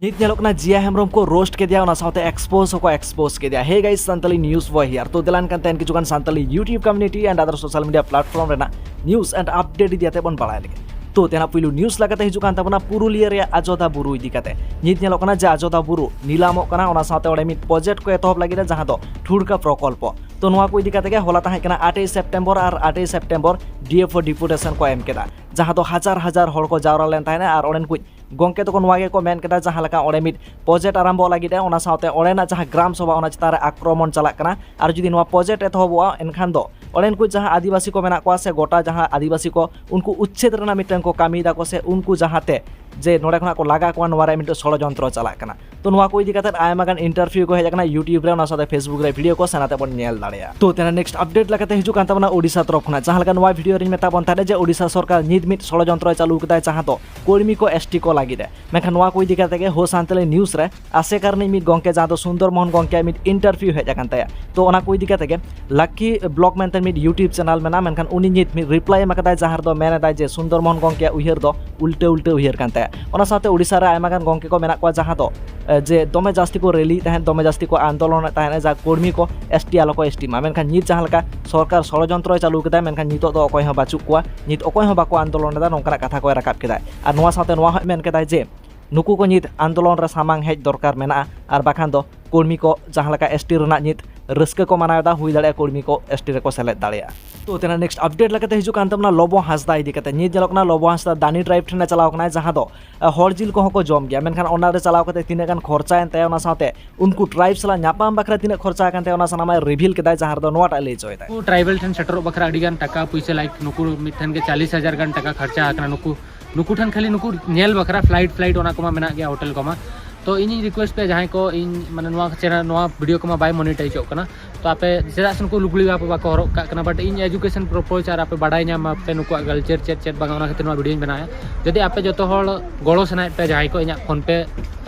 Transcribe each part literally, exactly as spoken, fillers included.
ᱱᱤᱛ ᱧᱮᱞᱚᱜ ᱠᱟᱱᱟ ᱡᱤᱭᱟ ᱦᱮᱢᱵᱨᱚᱢ ᱠᱚ ᱨᱳᱥᱴ ᱠᱮᱫᱮᱭᱟ, ᱚᱱᱟ ᱥᱟᱶᱛᱮ ᱮᱠᱥᱯᱳᱡᱽ ᱦᱚᱸᱠᱚ ᱮᱠᱥᱯᱳᱡᱽ ᱠᱮᱫᱮᱭᱟ᱾ Hey guys, Santali News Boy here. ᱛᱚ ᱫᱮᱞᱟᱱ ᱠᱟᱱ ᱛᱟᱦᱮᱱ ᱠᱤᱪᱷᱩ ᱜᱟᱱ Santali YouTube community and other social media platform ᱨᱮᱱᱟᱜ news and update ᱤᱫᱤ ᱠᱟᱛᱮ ᱵᱚᱱ ᱵᱟᱲᱟᱭ ᱞᱮᱜᱮ᱾ ᱛᱚ ᱛᱮᱱᱟᱜ ᱯᱩᱭᱞᱩ ᱱᱤᱭᱩᱡᱽ ᱞᱮᱠᱟᱛᱮ ᱦᱤᱡᱩᱜ ᱠᱟᱱ ᱛᱟᱵᱚᱱᱟ ᱯᱩᱨᱩᱞᱤᱭᱟᱹ ᱨᱮᱭᱟᱜ ᱟᱡᱚᱫᱟ ᱵᱩᱨᱩ ᱤᱫᱤ ᱠᱟᱛᱮ᱾ ᱱᱤᱛ ᱧᱮᱞᱚᱜ ᱠᱟᱱᱟ ᱡᱮ ᱟᱡᱚᱫᱟ ᱵᱩᱨᱩ ᱱᱤᱞᱟᱢᱚᱜ ᱠᱟᱱᱟ, ᱚᱱᱟ ᱥᱟᱶᱛᱮ ᱚᱸᱰᱮ ᱢᱤᱫ ᱯᱨᱚᱡᱮᱠᱴ ᱠᱚ ᱮᱛᱚᱦᱚᱵ ᱞᱟᱹᱜᱤᱫ ᱡᱟᱦᱟᱸ ᱫᱚ ᱴᱷᱩᱲᱠᱟ ᱯᱨᱚᱠᱚᱞᱯᱚ᱾ ᱛᱚ ᱱᱚᱣᱟ ᱠᱚ ᱤᱫᱤ ᱠᱟᱛᱮ ᱜᱮ ᱦᱚᱞᱟ ᱛᱟᱦᱮᱸ ᱠᱟᱱᱟ ᱟᱴᱮᱭ ᱥᱮᱯᱴᱮᱢᱵᱚᱨ, ᱟᱨ eight September D F O deputation ᱠᱚ ᱮᱢ ᱠᱮᱫᱟ, ᱡᱟᱦᱟᱸ ᱫᱚ ᱦᱟᱡᱟᱨ ᱦᱟᱡᱟᱨ ᱦᱚᱲ ᱠᱚ ᱡᱟᱣᱨᱟ ᱞᱮᱱ ᱛᱟᱦᱮᱸᱱᱟ᱾ ᱟᱨ ᱚᱸᱰᱮᱱ ᱠᱩᱡ ᱜᱚᱝᱠᱮ ᱛᱟᱠᱚ ᱱᱚᱣᱟ ᱜᱮᱠᱚ ᱢᱮᱱ ᱠᱮᱫᱟ, ᱡᱟᱦᱟᱸ ᱞᱮᱠᱟ ᱚᱸᱰᱮ ᱢᱤᱫ ᱯᱨᱚᱡᱮᱠᱴ ᱟᱨᱟᱢᱵᱚ ᱞᱟᱹᱜᱤᱫ ᱮ, ᱚᱱᱟ ᱥᱟᱶᱛᱮ ᱚᱸᱰᱮᱱᱟᱜ ᱡᱟᱦᱟᱸ ᱜᱨᱟᱢ ᱥᱚᱵᱷᱟ, ᱚᱱᱟ ᱪᱮᱛᱟᱱ ᱨᱮ ᱟᱠᱨᱚᱢᱚᱱ ᱪᱟᱞᱟᱜ ᱠᱟᱱᱟ᱾ ᱟᱨ ᱡᱩᱫᱤ ᱱᱚᱣᱟ ᱯᱨᱚᱡᱮᱠᱴ ᱮᱛᱚᱦᱚᱵᱚᱜᱼᱟ, ᱮᱱᱠᱷᱟᱱ ᱫᱚ ᱚᱸᱰᱮᱱ ᱠᱚ ᱡᱟᱦᱟᱸ ᱟᱹᱫᱤᱵᱟᱹᱥᱤ ᱠᱚ ᱢᱮᱱᱟᱜ ᱠᱚᱣᱟ ᱥᱮ ᱜᱚᱴᱟ ᱡᱟᱦᱟᱸ ᱟᱹᱫᱤᱵᱟᱹᱥᱤ ᱠᱚ, ᱩᱱᱠᱩ ᱩᱪᱪᱷᱮᱫ ᱨᱮᱱᱟᱜ ᱢᱤᱫᱴᱟᱝ ᱠᱚ ᱠᱟᱹᱢᱤᱭᱮᱫᱟ ᱠᱚ ᱥᱮ ᱩᱱᱠᱩ ᱡᱟᱦᱟᱸᱛᱮ ᱡᱮ ᱱᱚᱰᱮ ᱠᱷᱚᱱᱟᱜ ᱠᱚ ᱞᱟᱜᱟ ᱠᱚᱣᱟ, ᱱᱚᱣᱟ ᱨᱮ ᱢᱤᱫᱴᱟᱝ ᱥᱚᱲᱚᱡᱚᱱᱛᱨᱚ ᱪᱟᱞᱟᱜ ᱠᱟᱱᱟ᱾ ᱛᱚ ᱱᱚᱣᱟ ᱠᱚ ᱤᱫᱤ ᱠᱟᱛᱮ ᱟᱭᱢᱟ ᱜᱟᱱ ᱤᱱᱴᱟᱨᱵᱷᱤᱭᱩ ᱠᱚ ᱦᱮᱡ ᱟᱠᱟᱱᱟ YouTube ᱨᱮ, ᱚᱱᱟ ᱥᱟᱶᱛᱮ Facebook ᱨᱮ ᱵᱷᱤᱰᱤᱭᱳ ᱠᱚ, ᱥᱟᱱᱟᱢ ᱛᱮ ᱵᱚᱱ ᱧᱮᱞ ᱫᱟᱲᱮᱭᱟᱜᱼᱟ᱾ ᱛᱚ ᱛᱮᱱᱟᱜ ᱱᱮᱠᱥᱴ ᱟᱯᱰᱮᱴ ᱞᱮᱠᱟᱛᱮ ᱦᱤᱡᱩᱜ ᱠᱟᱱ ᱛᱟᱵᱚᱱᱟ ᱳᱰᱤᱥᱟ ᱛᱚᱨᱚᱯ ᱠᱷᱚᱱᱟᱜ, ᱡᱟᱦᱟᱸ ᱞᱮᱠᱟ ᱱᱚᱣᱟ ᱵᱷᱤᱰᱤᱭᱳ ᱨᱮᱧ ᱢᱮᱛᱟ ᱵᱚᱱ ᱛᱟᱦᱮᱸᱫ ᱡᱮ ᱳᱰᱤᱥᱟ ᱥᱚᱨᱠᱟᱨ ᱱᱤᱛ ᱢᱤᱫ ᱥᱚᱲᱚᱡᱚᱱᱛᱨᱚᱭ ᱪᱟᱹᱞᱩ ᱠᱮᱫᱟᱭ, ᱡᱟᱦᱟᱸ ᱫᱚ ᱠᱚᱨᱢᱤ ᱠᱚ S T ᱠᱚ ᱞᱟᱹᱜᱤᱫ ᱮ᱾ ᱢᱮᱱᱠᱷᱟᱱ ᱱᱚᱣᱟ ᱠᱚ ᱤᱫᱤ ᱠᱟᱛᱮ ᱜᱮ ᱦᱳ ᱥᱟᱱᱛᱟᱞᱤ ᱱᱤᱭᱩᱡᱽ ᱨᱮ ᱟᱥᱮᱠᱟ ᱨᱤᱱᱤᱡ ᱢᱤᱫ ᱜᱚᱝᱠᱮ, ᱡᱟᱦᱟᱸ ᱫᱚ ᱥᱩᱱᱫᱚᱨ ᱢᱳᱦᱚᱱ ᱜᱚᱝᱠᱮᱭᱟᱜ ᱢᱤᱫ ᱤᱱᱴᱟᱨᱵᱷᱤᱭᱩ ᱦᱮᱡ ᱟᱠᱟᱱ ᱛᱟᱭᱟ᱾ ᱛᱚ ᱚᱱᱟ ᱠᱚ ᱤᱫᱤ ᱠᱟᱛᱮ ᱜᱮ ᱞᱟᱠᱤ ᱵᱞᱚᱜ ᱢᱮᱱᱛᱮ ᱢᱤᱫ YouTube ᱪᱮᱱᱮᱞ ᱢᱮᱱᱟᱜᱼᱟ, ᱢᱮᱱᱠᱷᱟᱱ ᱩᱱᱤ ᱱᱤᱛ ᱢᱤᱫ ᱨᱤᱯᱞᱟᱭ ᱮᱢ ᱟᱠᱟᱫᱟᱭ, ᱡᱟᱦᱟᱸ ᱨᱮᱫᱚ ᱢᱮᱱ ᱮᱫᱟᱭ ᱡᱮ ᱥᱩᱱᱫᱚᱨ ᱢᱳᱦᱚᱱ ᱜᱚᱝᱠᱮᱭᱟᱜ ᱩᱭᱦᱟᱹᱨ ᱫᱚ ᱩᱞᱴᱟᱹ ᱩᱞᱴᱟᱹ ᱩᱭᱦᱟᱹᱨ ᱠᱟᱱ ᱛᱟᱭᱟ᱾ ᱚᱱᱟ ᱥᱟᱶᱛᱮ ᱳᱰᱤᱥᱟ ᱨᱮ ᱟᱭᱢᱟ ᱜᱟᱱ ᱜᱚᱝᱠᱮ ᱠᱚ ᱢᱮᱱᱟᱜ ᱠᱚᱣᱟ, ᱡᱟᱦᱟᱸ ᱫᱚ ᱮ, ᱡᱮ ᱫᱚᱢᱮ ᱡᱟᱹᱥᱛᱤ ᱠᱚ ᱨᱮᱞᱤᱭᱮᱫ ᱛᱟᱦᱮᱸᱫ, ᱫᱚᱢᱮ ᱡᱟᱹᱥᱛᱤ ᱠᱚ ᱟᱱᱫᱳᱞᱚᱱᱮᱫ ᱛᱟᱦᱮᱸᱫ, ᱡᱟ ᱠᱚᱨᱢᱤ ᱠᱚ S T ᱟᱞᱚ ᱠᱚ S T ᱢᱟ᱾ ᱢᱮᱱᱠᱷᱟᱱ ᱱᱤᱛ ᱡᱟᱦᱟᱸ ᱞᱮᱠᱟ ᱥᱚᱨᱠᱟᱨ ᱥᱚᱲᱚᱡᱚᱱᱛᱨᱚᱭ ᱪᱟᱹᱞᱩ ᱠᱮᱫᱟ, ᱢᱮᱱᱠᱷᱟᱱ ᱱᱤᱛᱚᱜ ᱫᱚ ᱚᱠᱚᱭ ᱦᱚᱸ ᱵᱟᱹᱪᱩᱜ ᱠᱚᱣᱟ, ᱱᱤᱛ ᱚᱠᱚᱭ ᱦᱚᱸ ᱵᱟᱠᱚ ᱟᱱᱫᱳᱞᱚᱱ ᱮᱫᱟ, ᱱᱚᱝᱠᱟᱱᱟᱜ ᱠᱟᱛᱷᱟ ᱠᱚᱭ ᱨᱟᱠᱟᱵ ᱠᱮᱫᱟ᱾ ᱟᱨ ᱱᱚᱣᱟ ᱥᱟᱶᱛᱮ ᱱᱚᱣᱟ ᱦᱚᱸᱭ ᱢᱮᱱ ᱠᱮᱫᱟᱭ ᱡᱮ ᱱᱩᱠᱩ ᱠᱚ ᱱᱤᱛ ᱟᱱᱫᱳᱞᱚᱱ ᱨᱮ ᱥᱟᱢᱟᱝ ᱦᱮᱡ ᱫᱚᱨᱠᱟᱨ ᱢᱮᱱᱟᱜᱼᱟ, ᱟᱨ ᱵᱟᱠᱷᱟᱱ ᱫᱚ ᱠᱚᱨᱢᱤ ᱠᱚ ᱡᱟᱦᱟᱸ ᱞᱮᱠᱟ S T ᱨᱮᱱᱟᱜ ᱱᱤᱛ ᱨᱟᱹᱥᱠᱟᱹ ᱠᱚ ᱢᱟᱱᱟᱣ ᱮᱫᱟ, ᱦᱩᱭ ᱫᱟᱲᱮᱭᱟᱜᱼᱟ ᱠᱚᱨᱢᱤ ᱠᱚ S T ᱨᱮᱠᱚ ᱥᱮᱞᱮᱫ ᱫᱟᱲᱮᱭᱟᱜᱼᱟ᱾ ᱛᱚ ᱛᱮᱱᱟᱜ ᱱᱮᱠᱥᱴ ᱟᱯᱰᱮᱴ ᱞᱮᱠᱟᱛᱮ ᱦᱤᱡᱩᱜ ᱠᱟᱱ ᱛᱟᱵᱚᱱᱟ ᱞᱚᱵᱚ ᱦᱟᱸᱥᱫᱟ ᱤᱫᱤ ᱠᱟᱛᱮ᱾ ᱱᱤᱛ ᱧᱮᱞᱚᱜ ᱠᱟᱱᱟ ᱞᱚᱵᱚ ᱦᱟᱸᱥᱫᱟ ᱫᱟᱱᱤ ᱴᱨᱟᱭᱤᱵᱽ ᱴᱷᱮᱱᱮ ᱪᱟᱞᱟᱣ ᱠᱟᱱᱟ, ᱡᱟᱦᱟᱸ ᱫᱚ ᱮ, ᱦᱚᱲ ᱡᱤᱞ ᱠᱚᱦᱚᱸ ᱠᱚ ᱡᱚᱢ ᱜᱮᱭᱟ, ᱢᱮᱱᱠᱷᱟᱱ ᱚᱱᱟ ᱨᱮ ᱪᱟᱞᱟᱣ ᱠᱟᱛᱮ ᱛᱤᱱᱟᱹᱜ ᱜᱟᱱ ᱠᱷᱚᱨᱪᱟᱭᱮᱱ ᱛᱟᱭᱟ, ᱚᱱᱟ ᱥᱟᱶᱛᱮ ᱩᱱᱠᱩ ᱴᱨᱟᱭᱤᱵᱽ ᱥᱟᱞᱟᱜ ᱧᱟᱯᱟᱢ ᱵᱟᱠᱷᱨᱟ ᱛᱤᱱᱟᱹᱜ ᱠᱷᱚᱨᱪᱟ ᱟᱠᱟᱱ ᱛᱟᱭᱟ, ᱚᱱᱟ ᱥᱟᱱᱟᱢᱟᱜ ᱨᱤᱵᱷᱤᱞ ᱠᱮᱫᱟᱭ, ᱡᱟᱦᱟᱸ ᱨᱮᱫᱚ ᱱᱚᱣᱟᱴᱟᱜ ᱞᱟᱹᱭ ᱦᱚᱪᱚᱭᱮᱫᱟᱭ᱾ ᱩᱱᱠᱩ ᱴᱨᱟᱭᱵᱟᱞ ᱴᱷᱮᱱ ᱥᱮᱴᱮᱨᱚᱜ ᱵᱟᱠᱷᱨᱟ ᱟᱹᱰᱤ ᱜᱟᱱ ᱴᱟᱠᱟ ᱯᱩᱭᱥᱟᱹ, ᱞᱟᱭᱤᱠ ᱱᱩᱠᱩ ᱢᱤᱫ ᱴᱷᱮᱱ ᱜᱮ ᱪᱟᱞᱤᱥ ᱦᱟᱡᱟᱨ ᱜᱟᱱ ᱴᱟᱠᱟ ᱠᱷᱚᱨᱪᱟ ᱟᱠᱟᱱᱟ᱾ ᱱᱩᱠᱩ ᱱᱩᱠᱩ ᱴᱷᱮᱱ ᱠᱷᱟᱹᱞᱤ ᱱᱩᱠᱩ ᱧᱮᱞ ᱵᱟᱠᱷᱨᱟ, ᱯᱷᱞᱟᱭᱤᱴ ᱯᱷᱞᱟᱭᱤᱴ ᱚᱱᱟ ᱠᱚᱢᱟ ᱢᱮᱱᱟᱜ ᱜᱮᱭᱟ, ᱦᱳᱴᱮᱞ ᱠᱚᱢᱟ᱾ ᱛᱚ ᱤᱧᱤᱧ ᱨᱤᱠᱩᱭᱮᱥᱴ ᱯᱮᱭᱟ, ᱡᱟᱦᱟᱸᱭ ᱠᱚ ᱤᱧ ᱢᱟᱱᱮ ᱱᱚᱣᱟ ᱪᱮᱱᱮᱞ, ᱱᱚᱣᱟ ᱵᱷᱤᱰᱤᱭᱳ ᱠᱚᱢᱟ ᱵᱟᱭ ᱢᱚᱱᱤᱴᱟᱭᱤᱡᱚᱜ ᱠᱟᱱᱟ, ᱛᱚ ᱟᱯᱮ ᱪᱮᱫᱟᱜ ᱥᱮ ᱱᱩᱠᱩ ᱞᱩᱜᱽᱲᱤ ᱵᱟᱠᱚ ᱦᱚᱨᱚᱜ ᱠᱟᱜ ᱠᱟᱱᱟ, but ᱤᱧ ᱮᱡᱩᱠᱮᱥᱚᱱ ᱯᱟᱨᱯᱚᱡᱽ ᱟᱨ ᱟᱯᱮ ᱵᱟᱰᱟᱭ ᱧᱟᱢ ᱢᱟ ᱯᱮ ᱱᱩᱠᱩᱣᱟᱜ ᱠᱟᱞᱪᱟᱨ ᱪᱮᱫ ᱪᱮᱫ ᱵᱟᱝᱟ, ᱚᱱᱟ ᱠᱷᱟᱹᱛᱤᱨ ᱱᱚᱣᱟ ᱵᱷᱤᱰᱤᱭᱳᱧ ᱵᱮᱱᱟᱣᱟ᱾ ᱡᱩᱫᱤ ᱟᱯᱮ ᱡᱚᱛᱚ ᱦᱚᱲ ᱜᱚᱲᱚ ᱥᱟᱱᱟᱭᱮᱫ ᱯᱮᱭᱟ, ᱡᱟᱦᱟᱸᱭ ᱠᱚ ᱤᱧᱟᱹᱜ ᱯᱷᱳᱱ ᱯᱮ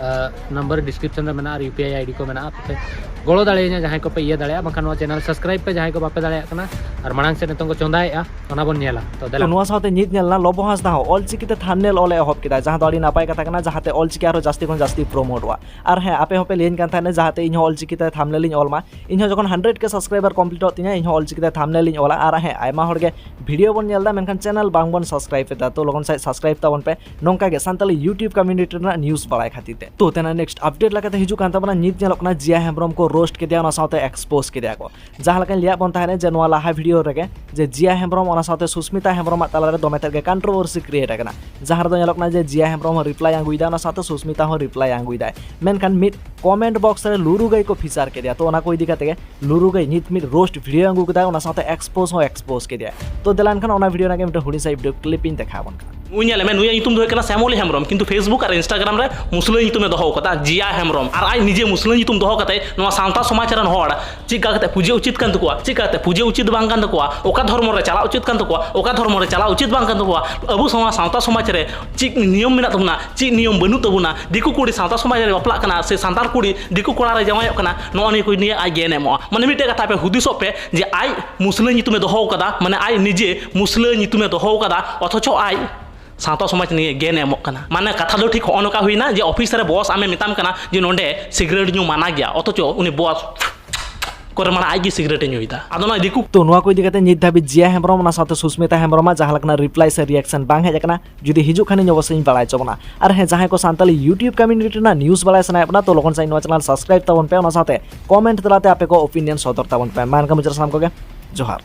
ᱱᱟᱢᱵᱟᱨ ᱰᱤᱥᱠᱨᱤᱯᱥᱚᱱ ᱨᱮ ᱢᱮᱱᱟᱜᱼᱟ ᱟᱨ ᱤᱭᱩ ᱯᱤ ᱟᱭ ᱟᱭ ᱰᱤ ᱠᱚ ᱢᱮᱱᱟᱜᱼᱟ᱾ ᱛᱚ ᱯᱮ ᱜᱚᱲᱚ ᱫᱟᱲᱮᱭᱟᱹᱧᱟ ᱡᱟᱦᱟᱸᱭ ᱠᱚᱯᱮ ᱤᱭᱟᱹ ᱫᱟᱲᱮᱭᱟᱜᱼᱟ, ᱵᱟᱝᱠᱷᱟᱱ ᱱᱚᱣᱟ ᱪᱮᱱᱮᱞ ᱥᱟᱵᱥᱠᱨᱟᱭᱤᱵ ᱯᱮ ᱡᱟᱦᱟᱸᱭ ᱠᱚ ᱵᱟᱯᱮ ᱫᱟᱲᱮᱭᱟᱜ ᱠᱟᱱᱟ᱾ ᱟᱨ ᱢᱟᱲᱟᱝ ᱥᱮᱫ ᱱᱤᱛᱚᱝ ᱠᱚ ᱪᱚᱸᱫᱟᱭᱮᱫᱼᱟ, ᱚᱱᱟ ᱵᱚᱱ ᱧᱮᱞᱟ᱾ ᱛᱚ ᱫᱮᱞᱟ᱾ ᱛᱚ ᱱᱚᱣᱟ ᱥᱟᱶᱛᱮ ᱧᱤᱛ ᱧᱮᱞ ᱮᱱᱟ ᱞᱚᱵᱚ ᱦᱟᱸᱥᱫᱟ ᱦᱚᱸ ᱚᱞᱪᱤᱠᱤ ᱛᱮ ᱛᱷᱟᱢᱱᱮᱞ ᱚᱞ ᱮ ᱮᱦᱚᱵ ᱠᱮᱫᱟ, ᱡᱟᱦᱟᱸ ᱫᱚ ᱟᱹᱰᱤ ᱱᱟᱯᱟᱭ ᱠᱟᱛᱷᱟ ᱠᱟᱱᱟ, ᱡᱟᱦᱟᱸᱛᱮ ᱚᱞᱪᱤᱠᱤ ᱟᱨᱦᱚᱸ ᱡᱟᱹᱥᱛᱤ ᱠᱷᱚᱱ ᱡᱟᱹᱥᱛᱤ ᱯᱨᱚᱢᱳᱴᱚᱜᱼᱟ᱾ ᱟᱨ ᱦᱮᱸ, ᱟᱯᱮ ᱦᱚᱸᱯᱮ ᱞᱟᱹᱭᱟᱹᱧ ᱠᱟᱱ ᱛᱟᱦᱮᱱᱟ ᱡᱟᱦᱟᱸᱛᱮ ᱤᱧ ᱦᱚᱸ ᱚᱞᱪᱤᱠᱤ ᱛᱮ ᱛᱷᱟᱢᱱᱮᱞ ᱤᱧ ᱚᱞ ᱢᱟ᱾ ᱤᱧ ᱦᱚᱸ ᱡᱚᱠᱷᱚᱱ ᱦᱟᱱᱰᱨᱮᱰ ᱠᱮ ᱥᱟᱵᱥᱠᱨᱟᱭᱵᱟᱨ ᱠᱚᱢᱯᱞᱤᱴᱚᱜ ᱛᱤᱧᱟ, ᱤᱧ ᱦᱚᱸ ᱚᱞᱪᱤᱠᱤ ᱛᱮ ᱛᱷᱟᱢᱱᱮᱞ ᱤᱧ ᱚᱞᱟ᱾ ᱟᱨ ᱦᱮᱸ, ᱟᱭᱢᱟ ᱦᱚᱲ ᱜᱮ ᱵᱷᱤᱰᱤᱭᱳ ᱵᱚᱱ ᱧᱮᱞ ᱮᱫᱟ, ᱢᱮᱱᱠᱷᱟᱱ ᱪᱮᱱᱮᱞ ᱵᱟᱝ ᱵᱚᱱ ᱥᱟᱵᱥᱠᱨᱟᱭᱤᱵ ᱮᱫᱟ᱾ ᱛᱚ ᱞᱚᱜᱚᱱ ᱥᱟᱺᱦᱤᱡ ᱥᱟᱵᱥᱠᱨᱟᱭᱤᱵ ᱛᱟᱵᱚᱱ ᱯᱮ, ᱱᱚᱝᱠᱟ ᱜᱮ ᱥᱟᱱᱛᱟᱲᱤ YouTube ᱠᱚᱢᱤᱭᱩᱱᱤᱴᱤ ᱨᱮᱱᱟᱜ ᱱᱤᱭᱩᱡᱽ ᱵᱟᱲᱟᱭ ᱠᱷᱟᱹᱛᱤᱨ ᱛᱮ᱾ ᱛᱚ ᱛᱮᱱᱟᱜ ᱱᱮᱠᱥᱴ ᱟᱯᱰᱮᱴ ᱞᱮᱠᱟᱛᱮ ᱦᱤᱡᱩᱜ ᱠᱟᱱ ᱛᱟᱵᱚᱱᱟ, ᱧᱤᱛ ᱧᱮᱞᱚᱜ ᱠᱟᱱᱟ ᱡᱤᱭᱟ ᱦᱮᱢᱵᱨᱚᱢ ᱠᱚ ᱨᱳᱥᱴ ᱠᱮᱫᱮᱭᱟ, ᱚᱱᱟ ᱥᱟᱶᱛᱮ ᱮᱠᱥᱯᱳᱡᱽ ᱠᱮᱫᱮᱭᱟ ᱠᱚ᱾ ᱡᱟᱦᱟᱸ ᱞᱮᱠᱟᱧ ᱞᱟᱹᱭᱟᱫ ᱵᱚᱱ ᱛᱟᱦᱮᱱᱟ ᱡᱮ ᱱᱚᱣᱟ ᱞᱟᱦᱟ ᱵᱷᱤᱰᱤᱭᱳ ᱨᱮᱜᱮ ᱡᱮ ᱡᱤᱭᱟ ᱦᱮᱢᱵᱨᱚᱢ ᱚᱱᱟ ᱥᱟᱶᱛᱮ ᱥᱩᱥᱢᱤᱛᱟ ᱦᱮᱢᱵᱨᱚᱢᱟᱜ ᱛᱟᱞᱟᱨᱮ ᱫᱚᱢᱮ ᱛᱮᱫ ᱜᱮ ᱠᱚᱱᱴᱨᱳᱵᱷᱟᱨᱥᱤ ᱠᱨᱤᱭᱮᱴ ᱟᱠᱟᱱᱟ, ᱡᱟᱦᱟᱸ ᱨᱮᱫᱚ ᱧᱮᱞᱚᱜ ᱠᱟᱱᱟ ᱡᱮ ᱡᱤᱭᱟ ᱦᱮᱢᱵᱨᱚᱢ ᱦᱚᱸ ᱨᱤᱯᱞᱟᱭ ᱟᱸᱜᱩᱭᱮᱫᱟ, ᱚᱱᱟ ᱥᱟᱶᱛᱮ ᱥᱩᱥᱢᱤᱛᱟ ᱦᱚᱸ ᱨᱤᱯᱞᱟᱭ ᱟᱸᱜᱩᱭᱮᱫᱟᱭ᱾ ᱢᱮᱱᱠᱷᱟᱱ ᱢᱤᱫ ᱠᱚᱢᱮᱱᱴ ᱵᱚᱠᱥ ᱨᱮ ᱞᱩᱨᱩ ᱜᱟᱹᱭ ᱠᱚ ᱯᱷᱤᱪᱟᱨ ᱠᱮᱫᱮᱭᱟ᱾ ᱛᱚ ᱚᱱᱟ ᱠᱚ ᱤᱫᱤ ᱠᱟᱛᱮ ᱜᱮ ᱞᱩᱨᱩ ᱜᱟᱹᱭ ᱧᱤᱛ ᱢᱤᱫ ᱨᱳᱥᱴ ᱵᱷᱤᱰᱤᱭᱳ ᱟᱹᱜᱩ ᱠᱮᱫᱟᱭ, ᱚᱱᱟ ᱥᱟᱶᱛᱮ ᱮᱠᱥᱯᱳᱡᱽ ᱦᱚᱸ ᱮᱠᱥᱯᱳᱡᱽ ᱠᱮᱫᱮᱭᱟ᱾ ᱛᱚ ᱫᱮᱞᱟ ᱮᱱᱠᱷᱟᱱ ᱚᱱᱟ ᱵᱷᱤᱰᱤᱭᱳ ᱨᱮᱱᱟᱜ ᱜᱮ ᱢᱤᱫᱴᱮᱱ ᱦᱩᱰᱤᱧ ᱥᱟᱺᱦᱤᱡ ᱵᱷᱤᱰᱤᱭᱳ ᱠᱞᱤᱯ ᱤᱧ ᱫᱮᱠᱷᱟᱣ ᱟᱵᱚᱱ ᱠᱟᱱᱟ᱾ ᱱᱩᱭ ᱧᱮᱞᱮ ᱢᱮ, ᱱᱩᱭᱟᱜ ᱧᱩᱛᱩᱢ ᱫᱚ ᱦᱩᱭᱩᱜ ᱠᱟᱱᱟ ᱥᱮᱢᱚᱞᱤ ᱦᱮᱢᱵᱨᱚᱢ, ᱠᱤᱱᱛᱩ Facebook ᱟᱨ Instagram ᱨᱮ ᱢᱩᱥᱞᱟᱹ ᱧᱩᱛᱩᱢᱮ ᱫᱚᱦᱚ ᱟᱠᱟᱫᱟ, ᱡᱤᱭᱟ ᱦᱮᱢᱵᱨᱚᱢ᱾ ᱟᱨ ᱟᱡ ᱱᱤᱡᱮ ᱢᱩᱥᱞᱟᱹ ᱧᱩᱛᱩᱢ ᱫᱚᱦᱚ ᱠᱟᱛᱮ ᱱᱚᱣᱟ ᱥᱟᱶᱛᱟ ᱥᱚᱢᱟᱡᱽ ᱨᱮᱱ ᱦᱚᱲ ᱪᱮᱫ ᱠᱟ ᱠᱟᱛᱮ ᱯᱩᱡᱟᱹ ᱩᱪᱤᱛ ᱠᱟᱱ ᱛᱟᱠᱚᱣᱟ, ᱪᱮᱫ ᱠᱟ ᱠᱟᱛᱮ ᱯᱩᱡᱟᱹ ᱩᱪᱤᱛ ᱵᱟᱝ ᱠᱟᱱ ᱛᱟᱠᱚᱣᱟ, ᱚᱠᱟ ᱫᱷᱚᱨᱢᱚ ᱨᱮ ᱪᱟᱞᱟᱣ ᱩᱪᱤᱛ ᱠᱟᱱ ᱛᱟᱠᱚᱣᱟ, ᱚᱠᱟ ᱫᱷᱚᱨᱢᱚ ᱨᱮ ᱪᱟᱞᱟᱣ ᱩᱪᱤᱛ ᱵᱟᱝ ᱠᱟᱱ ᱛᱟᱠᱚᱣᱟ, ᱟᱵᱚ ᱥᱚᱢᱟᱡᱽ, ᱥᱟᱶᱛᱟ ᱥᱚᱢᱟᱡᱽ ᱨᱮ ᱪᱮᱫ ᱱᱤᱭᱚᱢ ᱢᱮᱱᱟᱜ ᱛᱟᱵᱚᱱᱟ, ᱪᱮᱫ ᱱᱤᱭᱚᱢ ᱵᱟᱹᱱᱩᱜ ᱛᱟᱵᱚᱱᱟ, ᱫᱤᱠᱩ ᱠᱩᱲᱤ ᱥᱟᱶᱛᱟ ᱥᱚᱢᱟᱡᱽ ᱨᱮ ᱵᱟᱯᱞᱟᱜ ᱠᱟᱱᱟ ᱥᱮ ᱥᱟᱱᱛᱟᱲ ᱠᱩᱲᱤ ᱫᱤᱠᱩ ᱠᱚᱲᱟ ᱨᱮ ᱡᱟᱶᱟᱭᱚᱜ ᱠᱟᱱᱟ, ᱱᱚᱜᱼᱚ ᱱᱤᱭᱟᱹ ᱠᱚ ᱱᱤᱭᱮ ᱟᱡ ᱜᱮᱭᱟᱱᱮ ᱮᱢᱚᱜᱼᱟ᱾ ᱢᱟᱱᱮ ᱢᱤᱫᱴᱮᱡ ᱠᱟᱛᱷᱟ ᱯᱮ ᱦᱩᱫᱤᱥᱚᱜ ᱯᱮ ᱡᱮ ᱟᱡ ᱢᱩᱥᱞᱟᱹ ᱧᱩᱛᱩᱢᱮ ᱫᱚᱦᱚ ᱟᱠᱟᱫᱟ, ᱢᱟᱱᱮ ᱟᱡ ᱱᱤᱡᱮ ᱢᱩᱥᱞᱟᱹ ᱧᱩᱛᱩᱢᱮ ᱫᱚᱦᱚ ᱟᱠᱟᱫᱟ, ᱚᱛᱷᱚᱪᱚ ᱟᱡ ᱥᱟᱶᱛᱟ ᱥᱚᱢᱟᱡᱽ ᱱᱤᱭᱮ ᱜᱮᱭᱟᱱᱮ ᱮᱢᱚᱜ ᱠᱟᱱᱟ᱾ ᱢᱟᱱᱮ ᱠᱟᱛᱷᱟ ᱫᱚ ᱴᱷᱤᱠ ᱦᱚᱸᱜᱼᱚ ᱱᱚᱝᱠᱟ ᱦᱩᱭᱱᱟ ᱡᱮ ᱚᱯᱷᱤᱥ ᱨᱮ ᱵᱚᱥ ᱟᱢᱮ ᱢᱮᱛᱟᱢ ᱠᱟᱱᱟ ᱡᱮ ᱱᱚᱸᱰᱮ ᱥᱤᱜᱨᱮᱴ ᱧᱩ ᱢᱟᱱᱟ ᱜᱮᱭᱟ, ᱚᱛᱷᱚᱪᱚ ᱩᱱᱤ ᱵᱚᱥ ᱠᱚᱨᱮ ᱢᱟᱱᱮ ᱟᱡ ᱜᱮ ᱥᱤᱜᱨᱮᱴ ᱮ ᱧᱩᱭᱮᱫᱟ᱾ ᱟᱫᱚ ᱱᱚᱜᱼᱚᱭ ᱫᱤᱠᱩ ᱛᱚ ᱱᱚᱣᱟ ᱠᱚ ᱤᱫᱤ ᱠᱟᱛᱮ ᱱᱤᱛ ᱫᱷᱟᱹᱵᱤᱡ ᱡᱤᱭᱟ ᱦᱮᱢᱵᱨᱚᱢ ᱚᱱᱟ ᱥᱟᱶᱛᱮ ᱥᱩᱥᱢᱤᱛᱟ ᱦᱮᱢᱵᱨᱚᱢᱟᱜ ᱡᱟᱦᱟᱸ ᱞᱮᱠᱟᱱᱟᱜ ᱨᱤᱯᱞᱟᱭ ᱥᱮ ᱨᱤᱭᱟᱠᱥᱚᱱ ᱵᱟᱝ ᱦᱮᱡ ᱟᱠᱟᱱᱟ, ᱡᱩᱫᱤ ᱦᱤᱡᱩᱜ ᱠᱷᱟᱱ ᱤᱧ ᱚᱵᱚᱥᱥᱳᱭ ᱤᱧ ᱵᱟᱲᱟᱭ ᱦᱚᱪᱚ ᱵᱚᱱᱟ᱾ ᱟᱨ ᱦᱮᱸ, ᱡᱟᱦᱟᱸᱭ ᱠᱚ ᱥᱟᱱᱛᱟᱲᱤ YouTube ᱠᱚᱢᱤᱭᱩᱱᱤᱴᱤ ᱨᱮᱱᱟᱜ ᱱᱤᱭᱩᱡᱽ ᱵᱟᱲᱟᱭ ᱥᱟᱱᱟᱭᱮᱫ ᱵᱚᱱᱟ, ᱛᱚ ᱞᱚᱜᱚᱱ ᱥᱟᱺᱦᱤᱡ ᱱᱚᱣᱟ ᱪᱮᱱᱮᱞ ᱥᱟᱵᱥᱠᱨᱟᱭᱤᱵ ᱛᱟᱵᱚᱱ ᱯᱮ, ᱚᱱᱟ ᱥᱟᱶᱛᱮ ᱠᱚᱢᱮᱱᱴ ᱛᱟᱞᱟᱛᱮ ᱟᱯᱮ ᱠᱚ ᱚᱯᱤᱱᱤᱭᱚᱱ ᱥᱚᱫᱚᱨ ᱛᱟᱵᱚᱱ ᱯᱮ᱾ ᱢᱟ ᱮᱱᱠᱷᱟᱱ ᱢᱩᱪᱟᱹᱫ ᱥᱟᱱᱟᱢ ᱠᱚᱜᱮ ᱡᱚᱦᱟᱨ᱾